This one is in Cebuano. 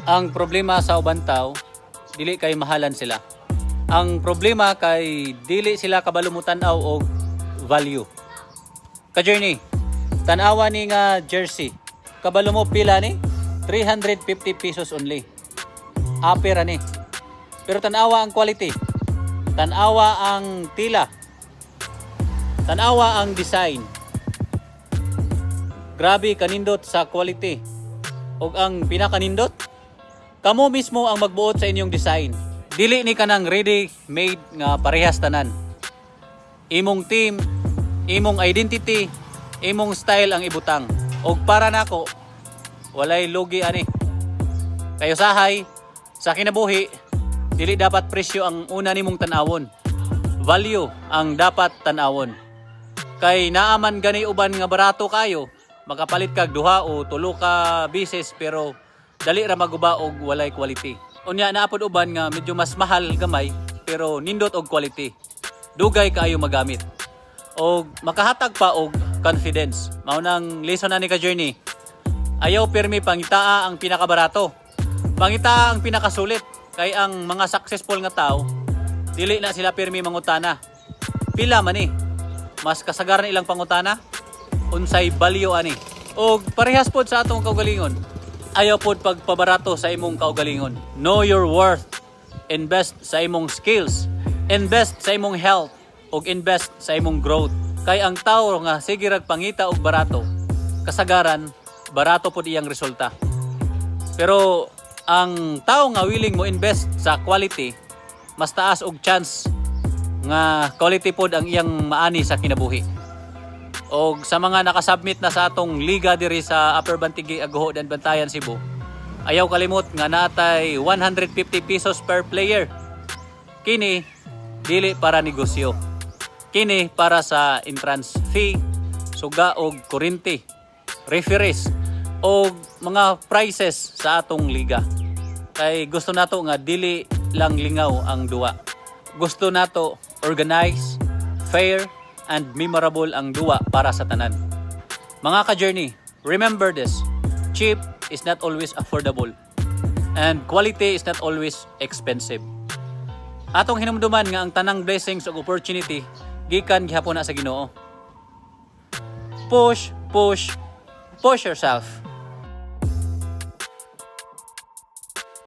Ang problema sa uban tao, dili kay mahalan sila. Ang problema kay dili sila kabalo mutan-aw og value. Ka-journey, tan-awa ni nga jersey. Kabalo mo pila ni? 350 pesos only. Upper ni. Pero tan-awa ang quality. Tan-awa ang tila. Tan-awa ang design. Grabe kanindot sa quality. Og ang pinakanindot, kamo mismo ang magbuot sa inyong design. Dili ni kanang ready made nga parehas tanan. Imong team, imong identity, imong style ang ibutang. Og para nako, walay lugi ani. Kay usahay, sa kinabuhi, dili dapat presyo ang una nimong tan-awon. Value ang dapat tan-awon. Kay naa man gani uban nga barato kayo, makapalit kag duha o tulo ka bises pero dali ra maguba og walay quality. Unya naa pod uban nga medyo mas mahal gamay pero nindot og quality. Dugay kaayo magamit. Og makahatag pa og confidence. Mao nang lesson na ni ka journey. Ayaw pirmi pangitaa ang pinakabarato. Pangitaa ang pinakasulit kay ang mga successful nga tao dili na sila pirmi mangutana. Pila man ni? Mas kasagaran ilang pangutana? Unsay value ani? Og parehas pod sa atong kaugalingon. Ayaw pod pagpabarato sa imong kaugalingon. Know your worth. Invest sa imong skills. Invest sa imong health ug invest sa imong growth. Kay ang tao nga sige rag pangita og barato, kasagaran barato pod iyang resulta. Pero ang tao nga willing mo invest sa quality, mas taas og chance nga quality pod ang iyang maani sa kinabuhi. Og sa mga nakasubmit na sa atong liga diri sa Upper Bantigue, Aguho, dan Bantayan, Cebu, ayaw kalimot nga natay 150 pesos per player. Kini dili para negosyo. Kini para sa entrance fee, suga og kuryente, referees og mga prizes sa atong liga. Kay gusto nato nga dili lang lingaw ang duwa. Gusto nato organize, fair, and memorable ang duwa para sa tanan. Mga ka-journey, remember this. Cheap is not always affordable. And quality is not always expensive. Atong hinumduman nga ang tanang blessings ug opportunity gikan gihapon na sa Ginoo. Push, push, push yourself.